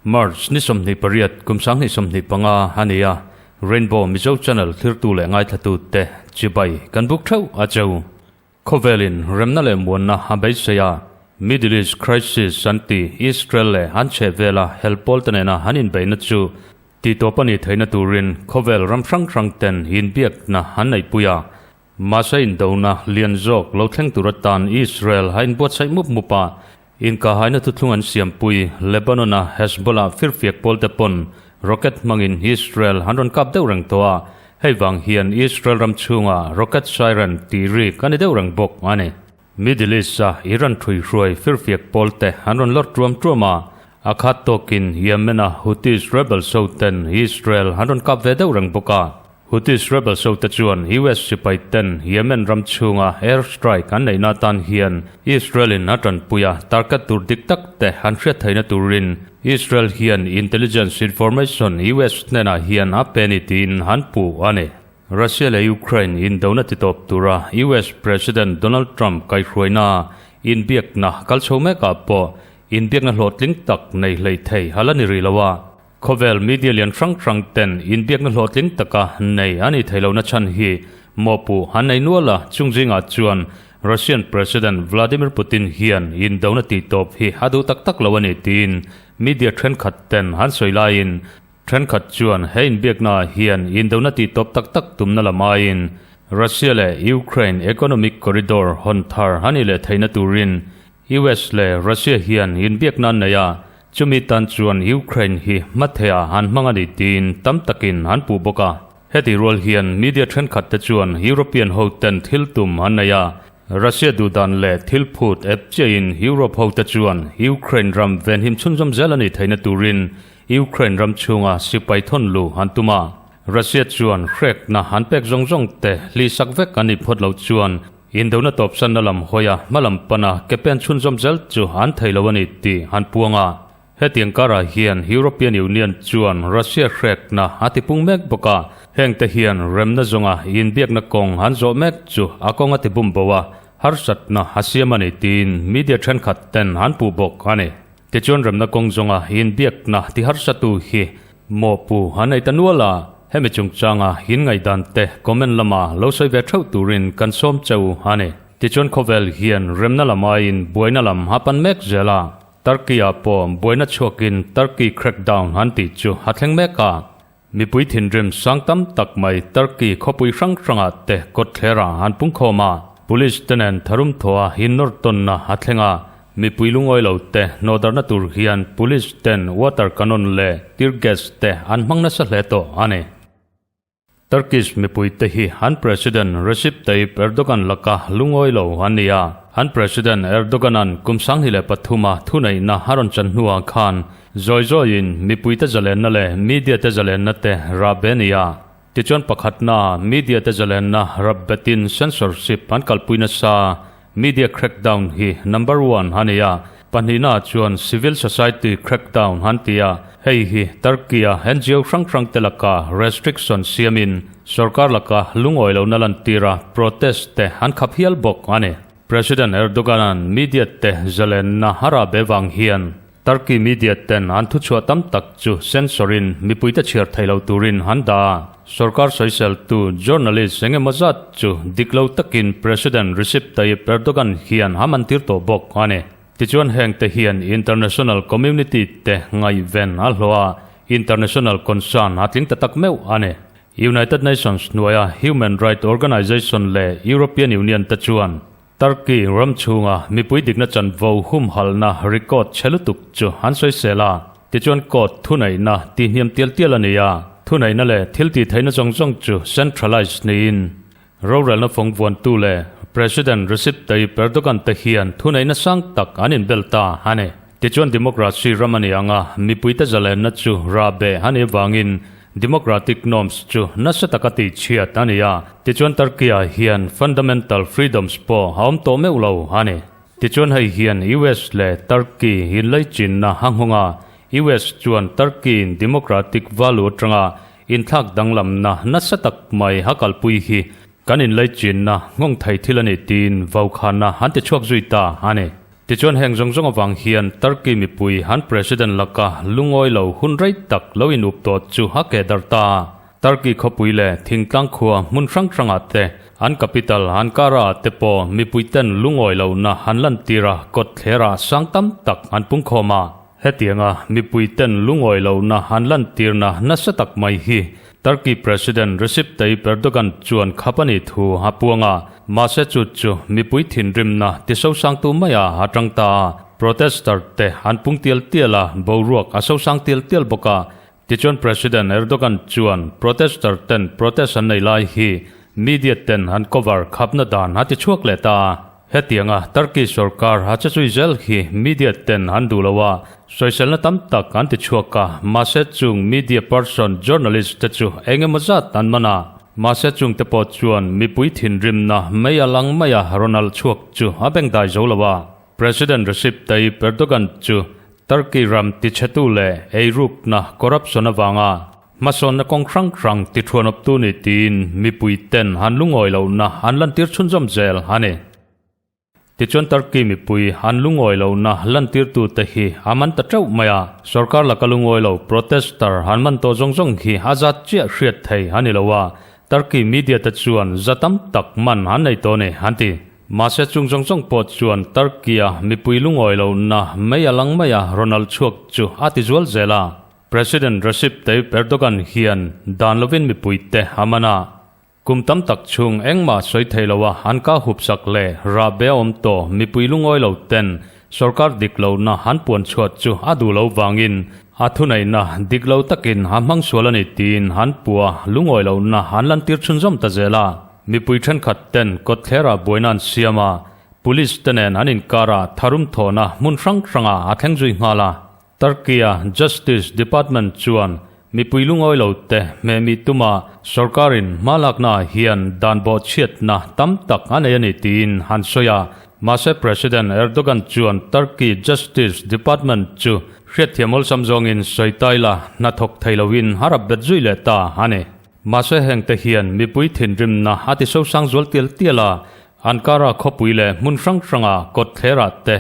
March ni 28 kum 2025 a ni a, Rainbow Mizo Channel thlirtu leh ngaithlatute chibai kan buk theuh a cheu. Khawvelin remna leh muanna a beisei a, Middle East crisis an ti, Israel leh an chhehvela hel pawlte nena an inbeihna chu tihtawp a nih theihna turin khawvel ram hrang hrang ten inbiakna an neihpui a. Mahse indona lian zawk lo thleng tur atan Israel a inbuatsaih mup mup a, inkahaina thuthlung an siampui Lebanon-a Hezbollah firfiak pawlte pawn rocket hmangin Israel an rawn kap deuh reng tawh a, hei vang hian Israel ram chhunga rocket siren tih rik a ni deuh reng bawk a ni. Middle East-a Iran ṭhuihruai firfiak pawlte an rawn lawr ṭuam ṭuam a, a khat tawkin Yemen-a Houthis rebels hoten Israel an rawn kap ve deuh reng bawk a. Houthis rebels hote chuan US sipai ten Yemen ram chhunga air strike an neihna atan hian Israel in a tanpui a, target tur dik tak te an hriat theihna turin Israel hian intelligence information US hnenah hian a pe ni tiin an puh a ni. Russia leh Ukraine indona titawp tura US President Donald Trump kaihhruaina inbiakna kal chho mekah pawh inbiakna hlawhtling tak nei hleithei a la ni rih lo a. Khawvel media lian hrang hrang ten inbiakna hlawhtling taka nei a ni thei lohna chhan hi mawhpuh an nei nual a, chung zingah chuan Russian President Vladimir Putin hian indona tihtawp hi a duh tak tak lo a ni tiin media thenkhat ten an sawi laiin thenkhat chuan he inbiaknaah hian indona tihtawp tak tak tumna lam aiin Russia leh Ukraine economic corridor hawn thar a nih leh theihna turin US leh Russia hian inbiakna an nei a, Chumi tan chuan Ukraine hi hmatheiah an hmang a ni tiin tam takin an puh bawk a. Heti rual hian media thenkhat te chuan European ho ten thil tum an nei a, Russia duhdan leh thil phut ep chiahin Europe ho te chuan Ukraine ram venhim chhunzawm zel a nih theihna turin Ukraine ram chhunga sipai thawn luh an tum a. Russia chuan hrekna an pek zawng zawng te hlihsak vek an nih phawt loh chuan Indona tawpsanna lam hawia hmalam pana ke pen chhunzawm zel chu an thei lo a ni tih an puang a. Hetiang karah hian European Union chuan Russia hrekna a tipung mek bawk a, hengte hian remna zawnga inbiakna kawng an zawh mek chu a kawng a tibum bo a, harsatna a siam a ni tiin media thenkhat ten an puh bawk a ni. Tichuan remna kawng zawnga inbiakna tiharsatu hi Mawhpu an ei ta nual a, hemi chungchanga in ngaihdan te comment lama lo sawi ve theuh turin kan sawm cheu a ni. Tichuan khawvel hian remna lam aiin buaina lam a pan mek zel a, Turkey ah pawh buaina chhuakin Turkey crackdown an tih chu a thleng mek a, mipui thinrim sang tam tak mai Turkey khawpui hrang hrangah te kawtthler ah an pungkhawm a, police te nen tharum thaw a innawr tawnna a thleng a, Mipui lungawi lo te hnawhdarhna tur hian Police ten water cannon leh tear gas te an hmang nasa hle tawh a ni. Turkish mipui te hi an President Recep Tayyip Erdogan laka lungawi lo an ni a. An President Erdogan-a'n kum 2003 a thuneihna a rawn chan hnuah khan zawi zawiin mipui te zalenna leh media te zalenna te rahbe a ni a. Tichuan pakhatna media te zalenna rapbetin censorship an kalpui nasa. Media crackdown hi number one a ni a, pahnihna chuan civil society crackdown an ti a, hei hi Turkey-a NGO hrang hrang te laka restriction siamin sorkar laka lungawi lohna lantira protest te an khap hial bawk a ni. President Erdogan-a'n media te zalenna a rah be vang hian Turkey media ten an thuchhuah tam tak chu censor-in mipuite chhiar thei lo turin an dah a. Sorkar sawiseltu journalist eng emaw zat chu dik lo takin President Recep Tayyip Erdogan hian a mantir tawh bawk a ni. Tichuan heng te hian international community te ngaihven a hlawh a, international concern a tling ta tak meuh a ni. United Nations hnuaia human right organization leh European Union te chuan Turkey ram chhunga mipui dikna chanvo humhalhna record chhe lutuk chu an sawisel a, tichuan court thuneihna tihhniam tial tial a ni a, thuneihna leh thil tihtheihna zawng zawng chu centralized niin rorelna fawng vuantu leh President Recep Tayyip Erdogan te hian thuneihna sang tak an inbel ta a ni. Tichuan democracy ram a ni ang a, mipuite zalenna chu rahbeh a nih avangin Democratic norms chu nasa taka tihchhiat a ni a, tichuan Turkey-ah hian fundamental freedoms pawh a awm tawh meuh lo a ni. Tichuan hei hian US leh Turkey inlaichinna a nghawng a, US chuan Turkey-in democratic value atanga inthlak danglamna nasa tak mai a kalpui hi kan inlaichinna nghawng thei thil a ni tiin vaukhana an ti chhuak zui ta a ni. Tichuan heng zawng zawng avang hian Turkey mipui an President laka lungawi lo hun rei tak lo inup tawh chu a keh darh ta. Turkey khawpui leh thingtlang khua hmun hrang hrangah te, an capital Ankara ah te pawh mipui ten lungawi lohna an lantir a, kawt thlerah sang tam tak an pungkhawm a. Hetianga mipui ten lungawi lohna an lantirna nasa tak mai hi Turkey President Recep Tayyip Erdogan chuan khap a nih thu a puang a, mahse chu chu mipui thinrimna tisosangtu maia a tang ta a, protester te an pung tial tial a, boruak a sosang tial tial bawk a. Tichuan President Erdogan chuan protester ten protest an nei lai hi media ten an cover khapna dan a ti chhuak leh ta a. Hetianga Turkey sorkar a che zui zel hi media ten an duh lo a, sawiselna tam tak an ti chhuak a, mahse chung media person journalist te chu eng emaw zat an man a, mahse chung te pawh chuan mipui thinrimna mei a lang maia rawn alh chhuak chu a bengdai zo lo a. President Recep Tayyip Erdogan chu Turkey ram tichhetu leh eirukna corruption avanga hmasawnna kawng hrang hrang tithuanawptu ni tiin mipui ten an lungawi lohna an lantir chhunzawm zel a ni. Tichuan Turkey mipui an lungawi lohna lantirtute hi a man ta teuh mai a, sorkar laka lungawi lo protester an man tawh zawng zawng hi a zat chiah hriat thei a ni lo a, Turkey media te chuan za tam tak man an nei tawh a ni an ti. Mahse chung zawng zawng pawh chuan Turkey-a mipui lungawi lohna mei a lang mai a rawn alh chhuak chu a ti zual zel a. President Recep Tayyip Erdogan hian dan lovin mipuite a man a. Kum tam tak chhung engmah sawi thei loa an ka hupsak leh rahbe a awm tawh mipui lungawi lo ten sorkar dik lohna an puan chhuat chu a duh lo vangin a thuneihna dik lo takin a hmang sual a ni tiin an pua lungawi lohna an lantir chhunzawm ta zel a. Mipui thenkhat ten kawtthlerah buaina an siam a, Police te nen an inkarah tharum thawhna hmun hrang hrangah a thleng zui nghal a. Turkey-a Justice Department chuan mipui lungawi lo te hmehmih tuma sorkarin hma laknaah hian dan bawhchhiatna tam tak a nei a ni tiin an sawi a. Mahse President Erdogan chuan Turkey Justice Department chu hriatthiam awlsam zawngin sawi taila hnathawk thei loin a rap bet zui leh ta a ni. Mahse hengte hian mipui thinrimna a ti sosang zual tial tial a, Ankara khawpui leh hmun hrang hranga kawtthlerah te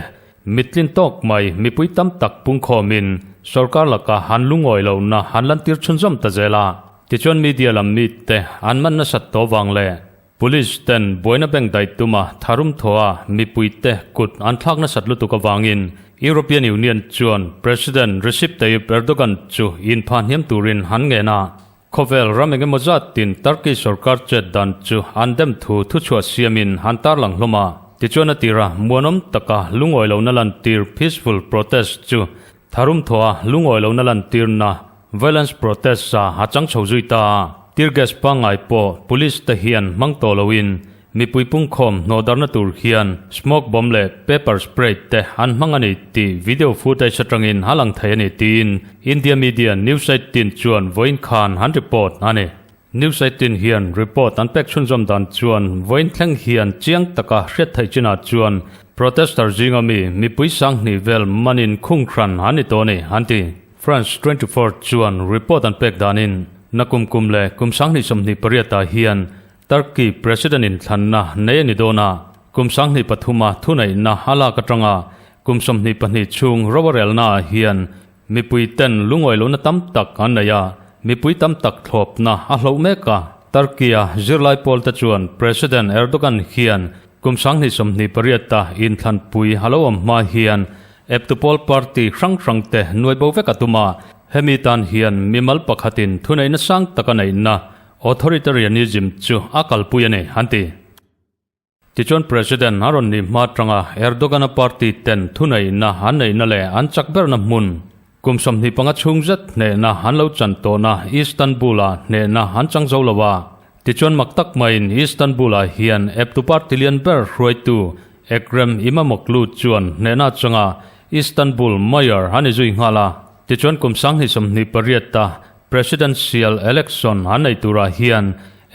mittlin tawk mai mipui tam tak pungkhawmin sorkar laka han lungawi lohna han lantir chhunzawm ta zel a. Tichuan media lam mite an man nasat tawh vang leh Police ten buaina bank daih tuma tharum thawha mipuite kut an thlak nasat lutuk avangin European Union chuan President Recep Tayyip Erdogan chu inphah hniam turin han ngen a. Khawvel ram eng emaw zat tin Turkey sorkar chet dan chu an dem thu thuchhuah siamin an tarlang hlawm a. Tichuan a tira muanawm taka lungawi lohna lantir peaceful protest chu tharum thawha lungawi lohna lantirna violence protest ah a chang chho zui ta a. Tear gas pangngai pawh police te hian hmang tawh loin Mipui pungkhawm hnawhdarna tur hian smoke bomb leh pepper spray te an hmang a ni tih video footage atangin a lang thei a ni tiin India media News 18 chuan vawiin khan an report a ni. News 18 hian report an pek chhunzawm dan chuan vawiin thleng hian chiang taka hriat theih chinah chuan protester zinga mi mipui sanghnih vel manin khung hran an ni tawh a ni an ti. France 24 chuan report an pek danin nakum kum leh kum 2028 ah hian Turkey President in thlanna nei a ni dawn a, kum 23 a thuneihna a lak atanga kum 22 chhung roarelna ah hian mipui ten lungawi lohna tam tak an nei a, mipui tam tak thlawpna a hloh mek a. Turkey-a zirlai pawl te chuan President Erdogan hian kum 2028 a inthlanpui a lo awm hma hian eptupawl party hrang hrang te nuai bo vek a tum a, hemi tan hian mimal pakhatin thuneihna sang tak a neihna Authoritarianism chu a kalpui a ni, an ti. Tichuan President a rawn nih hma atanga Erdogan-a party ten thuneihna an neihna leh an chak berna hmun, kum 25 chhung zet hnehna an lo chan tawhna Istanbul-ah hnehna an chang zo lo a. Tichuan mak tak maiin Istanbul-ah hian eptu party lian ber hruaitu Ekrem Imamoglu chuan hnehna atanga Istanbul Mayor a ni zui nghal a. Tichuan kum 2028 a Presidential election an nei turah hian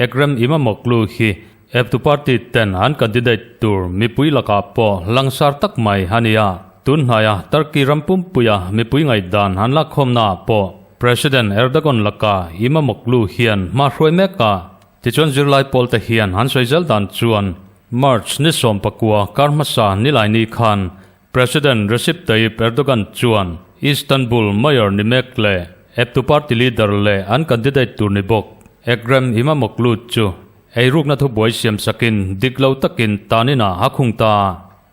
Ekrem Imamoglu hi eptu party ten an candidate tur mipui lakah pawh langsar tak mai a ni a. Tun hnaia Turkey ram pumpuia mipui ngaihdan an lakkhawmnaah pawh President Erdogan laka Imamoglu hian hma hruai mek a. Tichuan zirlai pawl te hian an sawi zel dan chuan March ni 19 kar hmasa Nilaini khan President Recep Tayyip Erdogan chuan Istanbul Mayor ni mek leh eptu party leader leh an candidate tur ni bawk Ekrem Imamoglu chu eirukna thubuai siam sakin dik lo takin taninah a khung ta.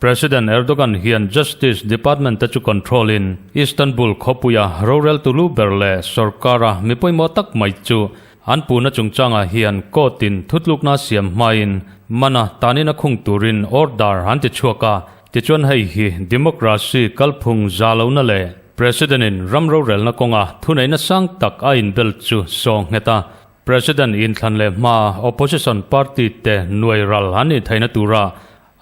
President Erdogan hian Justice Department te chu control in Istanbul khawpuia rorel tulu ber leh sorkara mi pawimawh tak mai chu an puhna chungchangah hian court in thutlukna siam hmain mana tanin a khung turin order an ti chhuak a. Tichuan hei hi democracy kalphung za lohna leh President in ram rorelna kawnga thuneihna sang tak a inbel chu saw nghet a. President inthlan leh hmaa opposition party te nuai ral an nih theihna tura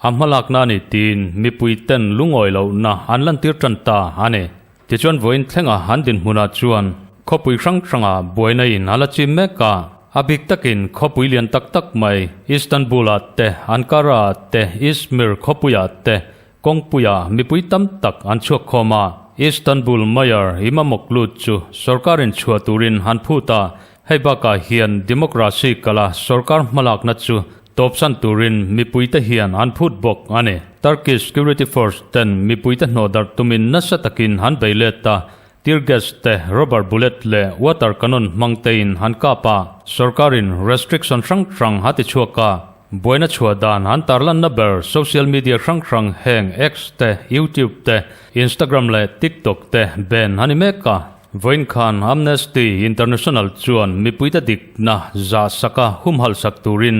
A hmalakna a ni tiin mipui ten lungawi lohna an lantir tan ta a ni. Tichuan vawiin thlenga an dinhmunah chuan khawpui hrang hranga buaina in a la chim mek a. A bik takin khawpui lian tak tak mai Istanbul-ah te, Ankara-ah te, Izmir khawpuiah te kawngpuiah mipui tam tak an chhuak khawm a. Istanbul Mayor Imamoglu chu sorkarin chhuah turin an phut a, hei bakah hian democracy kala sorkar hmalakna chu Tawpsan turin mipuite hian an phut bawk a ni. Turkish security force ten mipuite hnawhdarh tumin nasa takin han bei let a, tear gas te, rubber bullet leh water cannon hmang tein han kap a, sorkarin restriction hrang hrang a ti chhuak a. Buaina chhuah dan an tarlanna ber social media hrang hrang heng X te, YouTube te, Instagram leh TikTok te ban a ni mek a. Vawiin khan Amnesty International chuan mipuite dikna zah saka humhalh sak turin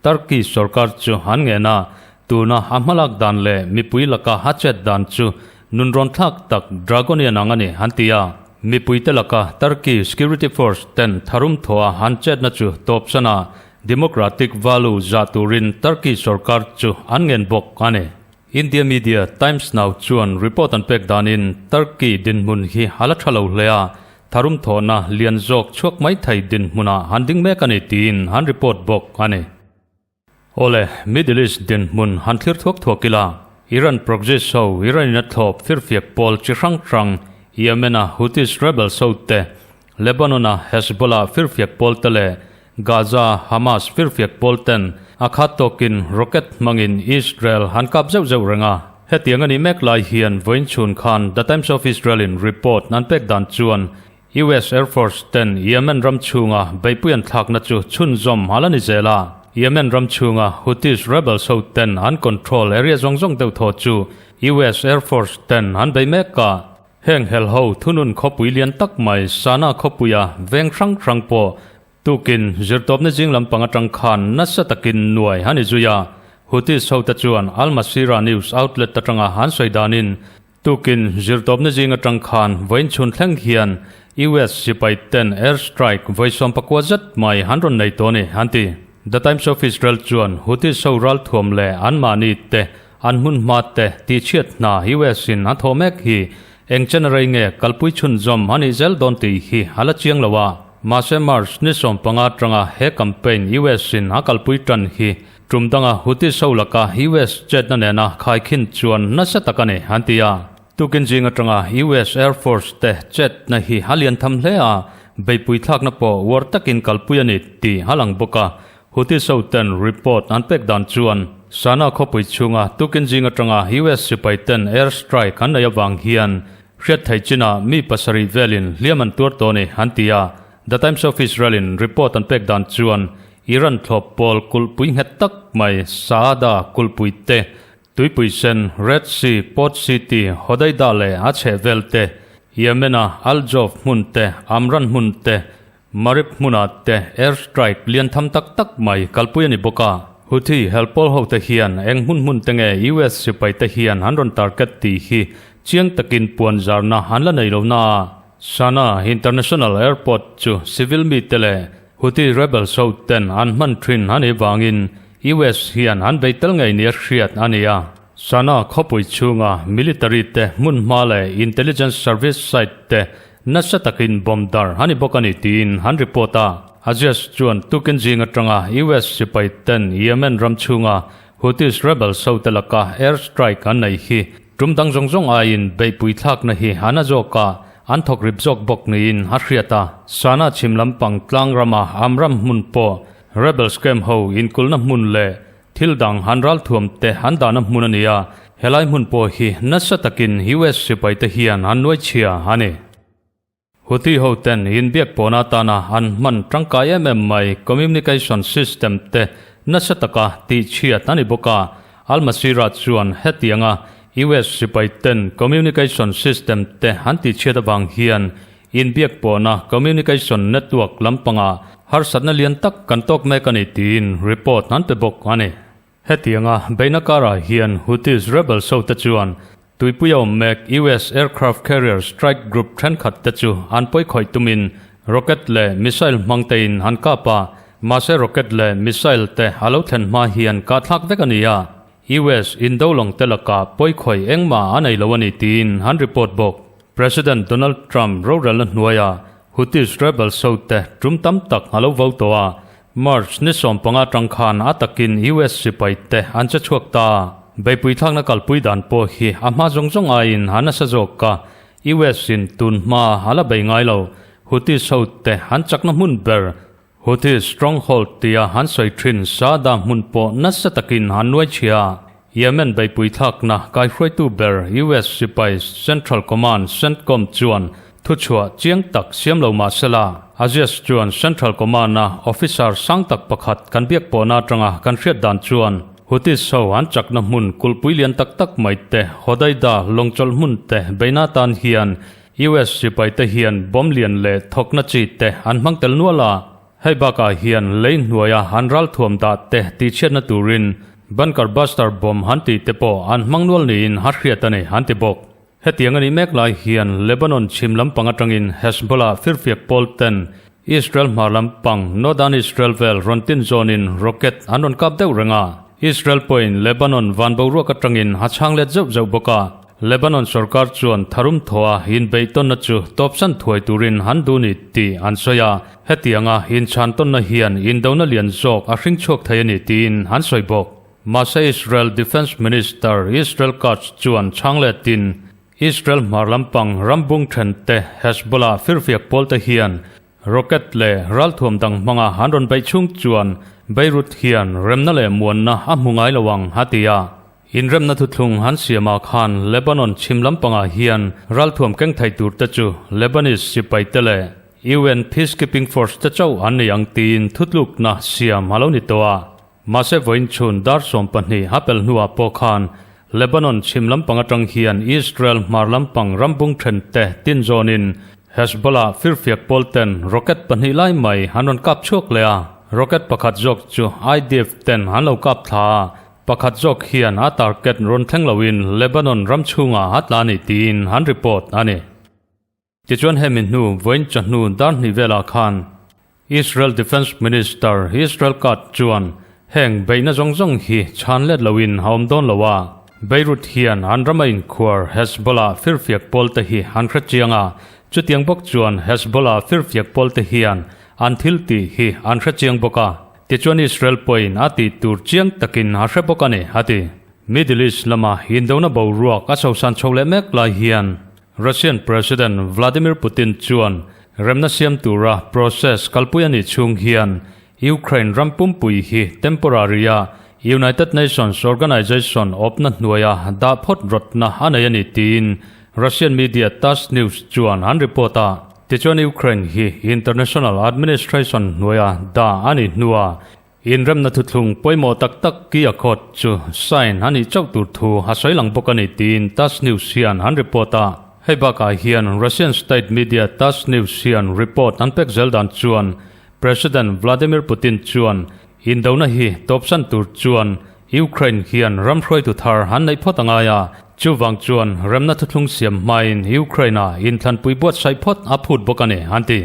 Turkey sorkar chu an ngen a, tuna a hmalak dan leh mipui laka a chet dan chu nunrawn thlak tak dragonian ang a ni an ti a. Mipuite laka Turkey security force ten tharum thawha an chetna chu tawpsan a, democratic value zah turin Turkey sorkar chu an ngen bawk a ni. India media Times Now chuan report an pek danin Turkey dinhmun hi a la tha lo hle a, tharum thawhna lian zawk chhuak mai thei dinhmunah an ding mek a ni tiin an report bawk a ni. Awle, Middle East dinhmun han thlir thuak thuak ila, Iran proxies ho Iran in a thlawp firfiak pawl chi hrang hrang Yemen-a Houthis rebels ho te, Lebanon-a Hezbollah firfiak pawl te leh Gaza Hamas firfiak pawl ten a khat tawkin rocket hmangin Israel an kap zeuh zeuh reng a. Hetiang a nih mek lai hian vawiin chhun khan The Times of Israel in report an pek dan chuan US Air Force ten Yemen ram chhunga beihpui an thlakna chu chhunzawm a la ni zel a. Yemen ram chhunga Houthis rebels ho ten an control area zawng zawng deuh thaw chu US Air Force ten an bei mek a. Heng helho thunun khawpui lian tak mai Sana khawpuia veng hrang hrang pawh tukin zirtawpna zing lampang atang khan nasa takin nuai a ni zui a. Houthis hote chuan Al Masirah news outlet atanga an sawi danin tukin zirtawpna zing atang khan vawiin chhun thleng hian US sipai ten air strike vawi 14 zet mai an rawn nei tawh a ni an ti. The Times of Israel chuan Houthis ho ralthuam leh anmahni te An hmun hma te tihchhiat hna US in a thawh mek hi eng chen rei nge kalpui chhunzawm a nih zel dawn tih hi a la chiang lo a. Mahse March ni 15 atanga he campaign US in a kalpui tan hi tum danga Houthis ho laka US chetna nena khaikhin chuan nasa tak a ni an ti a. Tukin zing atanga US Air Force te chetna hi a lian tham hle a, beihpui thlakna pawh uar takin kalpui a ni tih a lang bawk a. Houthis ho ten report an pek dan chuan Sana khawpui chhunga tukin zing atanga US sipai ten air strike an nei avang hian hriat thei chinah mi pasarih velin hliam an tuar tawh a ni an ti a. The Times of Israel in report an pek dan chuan Iran thlawp pawl kulhpui nghet tak mai Saada kulhpui te, Tuipui Sen, Red Sea, Port City, Hodeidah leh a chhehvel te, Yemen-a Al-Jawf hmun te, Amran hmun te, Marib hmunah te air strike lian tham tak tak mai kalpui a ni bawk a. Houthi helpawl ho te hian eng hmun hmun te nge US sipai te hian an rawn target tih hi chiang takin puan zarna an la nei lo na a. Sana International Airport chu civil mi te leh Houthi rebels ho ten an hman thin a nih vangin US hian an bei tel ngei nia hriat a ni a. Sana khawpui chhunga military te hmun hma leh intelligence service site te Nasa takin bomb dar a ni bawk a ni tiin an report a. Aziz chuan tukin zing atanga US sipai ten Yemen ram chhunga Houthis rebels hote laka air strike an nei hi tum dang zawng zawng aiin beihpui thlakna hi an a zawk a. an thawk rip zawk bawk niin a hriat a. Sana chhim lampang tlang rama Amram hmun pawh rebels camp ho inkulhna hmun leh thil dang han ralthuam te an dahna hmun a ni a, helai hmun pawh hi nasa takin US sipai te hian an nuai chhia a ni. Houthi ho ten inbiak pawhna atana an hman tangkai em em mai communication system te nasa taka tihchhiat a ni bawk a, Al Masirah chuan hetianga US sipai ten communication system te an tihchhiat avang hian inbiak pawhna communication network lampangah harsatna lian tak kan tawk mek a ni tiin report an pe bawk a ni. Hetianga beihna karah hian Houthis rebels ho te chuan tuipui a awm mek US aircraft carrier strike group thenkhat te chu an pawi khawih tumin rocket leh missile hmang tein an kap a, mahse rocket leh missile te a lo thlen hma hian kahthlak vek a ni a, US indo lawng te lakah pawi khawih engmah a nei lo a ni tiin an report bawk. President Donald Trump rorelna hnuaiah Houthis rebels ho te tum tam tak a lo vo tawh a, March ni 15 tang khan a takin US sipai te an che chhuak ta. Beipui thlakna kalpui dan pawh hi a hma zawng zawng aiin a nasa zawk a, US in tun hma a la bei ngai lo. Houthis ho te an chakna hmun ber Houthi stronghold tia an sawi thin Saada hmun pawh nasa takin an nuai chhia. Yemen beipui thlakna kaihruaitu ber US sipai Central Command, Centcom, chuan Thuchhuah chiang tak siam lo mah sela, Azias chuan Central Command-a officer sang tak pakhat kan biak pawhna atanga kan hriat dan chuan Houthis ho an chakna hmun kulhpui lian tak tak mai te, Hodeida lawngchawlh hmun te beina atan hian US sipai te hian bomb lian leh thawkna chi te an hmang tel nual a. Hei bakah hian lei hnuaia an ralthuam dah te tihchhiatna turin bunker buster bomb han tih te pawh an hmang nual niin a hriat a ni, an ti bawk. Hetiang a nih mek lai hian Lebanon chhim lampang atangin Hezbollah firfiak pawl ten Israel hmar lampang Northern Israel vel rawn tin zawnin rocket an rawn kap deuh reng a. Israel pawhin Lebanon van boruak atangin a chhang let zeuh zeuh bawk a. Lebanon sorkar chuan tharum thawha inbeihtawnna chu tawpsan thuai turin an duh ni tih an sawi a. Hetianga inchhan tawnna hian indona lian zawk a hring chhuak thei a ni tiin an sawi bawk. Mahse Israel Defence Minister Israel Katz chuan chhang letin Israel hmar lampang rambung then te Hezbollah firfiak pawl te hian rocket leh ralthuam dang hmanga an rawn beih chhung chuan Beirut hian remna leh muanna a hmu ngai lo ang a ti a. Inremna thuthlung an siamah khan Lebanon chhim lampangah hian ralthuam keng thei tur te chu Lebanese sipai te leh UN Peacekeeping Force te chauh an ni ang tiin thutlukna siam a lo ni tawh a. Mahse vawiin chhun dar 12 a pel hnuah pawh khan Lebanon chhim lampang atang hian Israel hmar lampang rambung then te tin zawnin Hezbollah firfiak pawl ten rocket pahnih lai mai an rawn kap chhuak leh a, rocket pakhat zawk chu IDF ten an lo kap thla a, pakhat zawk hian a target rawn thleng loin Lebanon ram chhungah a tla a ni tiin an report a ni. Tichuan hemi hnu vawiin chawhnu dar hnih velah khan Israel Defence Minister Israel Katz chuan heng beihna zawng zawng hi chhan let loin a awm dawn lo a, Beirut hian an rama inkhuar Hezbollah firfiak pawl te hi an hre chiang a, chutiang bawk chuan Hezbollah firfiak pawl te hian an thil tih hi an hre chiang bawk a, tichuan Israel pawhin a tih tur chiang takin a hre bawk a ni, a ti. Middle East lama indona boruak a sosan chho leh mek lai hian Russian President Vladimir Putin chuan remna siam tura process kalpui a nih chhung hian Ukraine ram pumpui hi temporary-a United Nations Organization awpna hnuaia dah phawt rawtna a nei a ni tiin Russian media Tass News chuan an report a. Tichuan Ukraine hi international administration hnuaia dah a nih hnua Inremna thuthlung pawimawh tak tak ki a khawt chu sign a nih chauh tur thu a sawi lang bawk a ni tiin Tass News hian an report a. Hei bakah hian Russian state media Tass News hian report an pek zel dan chuan President Vladimir Putin chuan indona hi tawpsan tur chuan Ukraine hian ram hruaitu thar an neih phawt a ngai a, chuvang chuan remna thuthlung siam hmain Ukraine-a inthlanpui buatsaih phawt a phut bawk a ni an ti.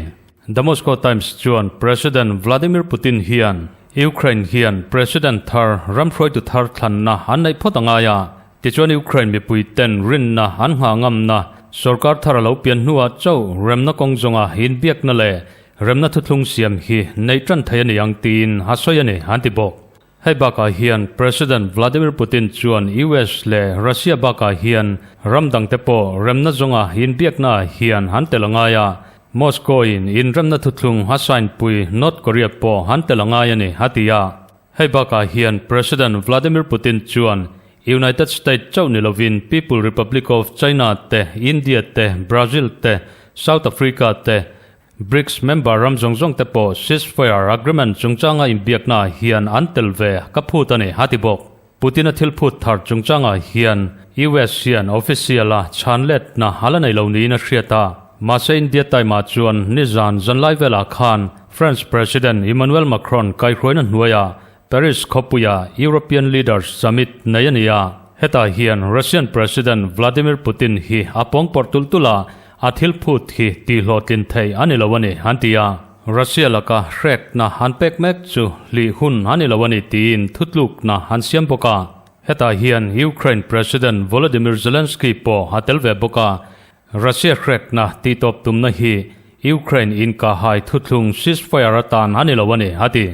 The Moscow Times chuan President Vladimir Putin hian Ukraine hian President thar ram hruaitu thar thlanna an neih phawt a ngai a, tichuan Ukraine mipui ten rinna an nghah ngamna sorkar thar a lo pian hnuah chauh remna kawng zawnga inbiakna leh remna thuthlung siam hi neih tan thei a ni ang tiin a sawi a ni an ti bawk. Hei bakah hian President Vladimir Putin chuan US leh Russia bakah hian ram dangte pawh remna zawnga inbiaknaah hian an tel a ngai a, Moscow in inremna thuthlung a sign pui North Korea pawh an tel a ngai a ni, a ti a. Hei bakah hian President Vladimir Putin chuan United States chauh ni lovin People Republic of China te, India te, Brazil te, South Africa te, BRICS member ram zawng zawng te pawh ceasefire agreement chungchanga inbiaknaah hian an tel ve ka phut a ni, a ti bawk. Putin-a thil phut thar chungchangah hian US hian official-a chhan letna a la nei lo niin a hriat a. Mahse India time-ah chuan nizan zanlai velah khan France President Emmanuel Macron kaihhruaina hnuaiah Paris khawpuia European Leaders Summit nei a ni a. Hetah hian Russian President Vladimir Putin hi a pawngpawrh tulh tulh a, a thil phut hi tihhlawhtlin theih a ni lo a ni, an ti a. Russia laka hrekna an pek mek chu hlih hun a ni lo a ni tiin thutlukna an siam bawk a. Hetah hian Ukraine President Volodymyr Zelensky pawh a tel ve bawk a. Russia hrekna tihtawp tumna hi Ukraine inkahhai thuthlung ceasefire atan a ni lo a ni, a ti.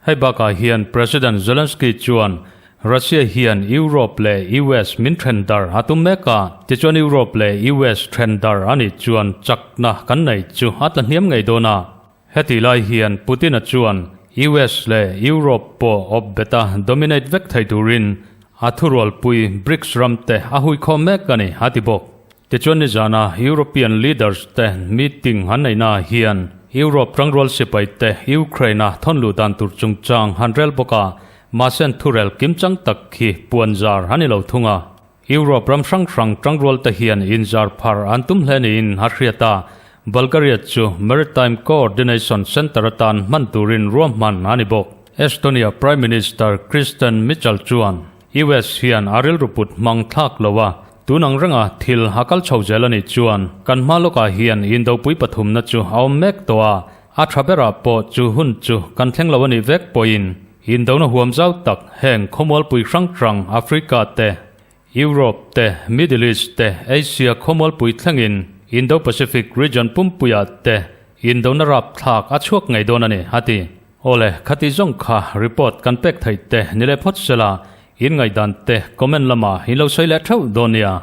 Hei bakah hian President Zelensky chuan Russia hian Europe leh US min then dar a tum mek a, tichuan Europe leh US then dar a nih chuan chakna kan nei chu a tla hniam ngei dawn a. Hetih lai hian Putin-a chuan US leh Europe pawh awp beta dominate vek thei turin a thurualpui BRICS ram te a huikhawm mek a ni, a ti bawk. Tichuan nizana European leaders te meeting han neihnaah hian Europe tangrual sipai te Ukraine-a thawn luh dan tur chungchang han rel bawk a, mahse an thurel kimchang tak hi puan zar a ni lo thung a. Europe ram hrang hrang tangrual te hian inzar phar an tum hle niin a hriat a, Bulgaria chu Maritime Coordination Centre atan hman turin ruahman a ni bawk. Estonia Prime Minister Kristen Michal chuan US hian a rilru put hmang thlak lo a, Tun ang renga thil a kal chho zel a nih chuan kan hma lawkah hian indopui pathumna chu a awm mek tawh a, a tha berah pawh chu hun chu kan thleng lo a nih vek pawhin indona huam zau tak heng khawmualpui hrang hrang Africa te, Europe te, Middle East te, Asia khawmualpui thlengin Indo-Pacific region pumpuiah te indona rapthlak a chhuak ngei dawn a ni, a ti. Awle, khati zawng kha report kan pek theih te ni leh phawt sela, in ngaihdan te comment lamah in lo sawi leh theuh dawn nia.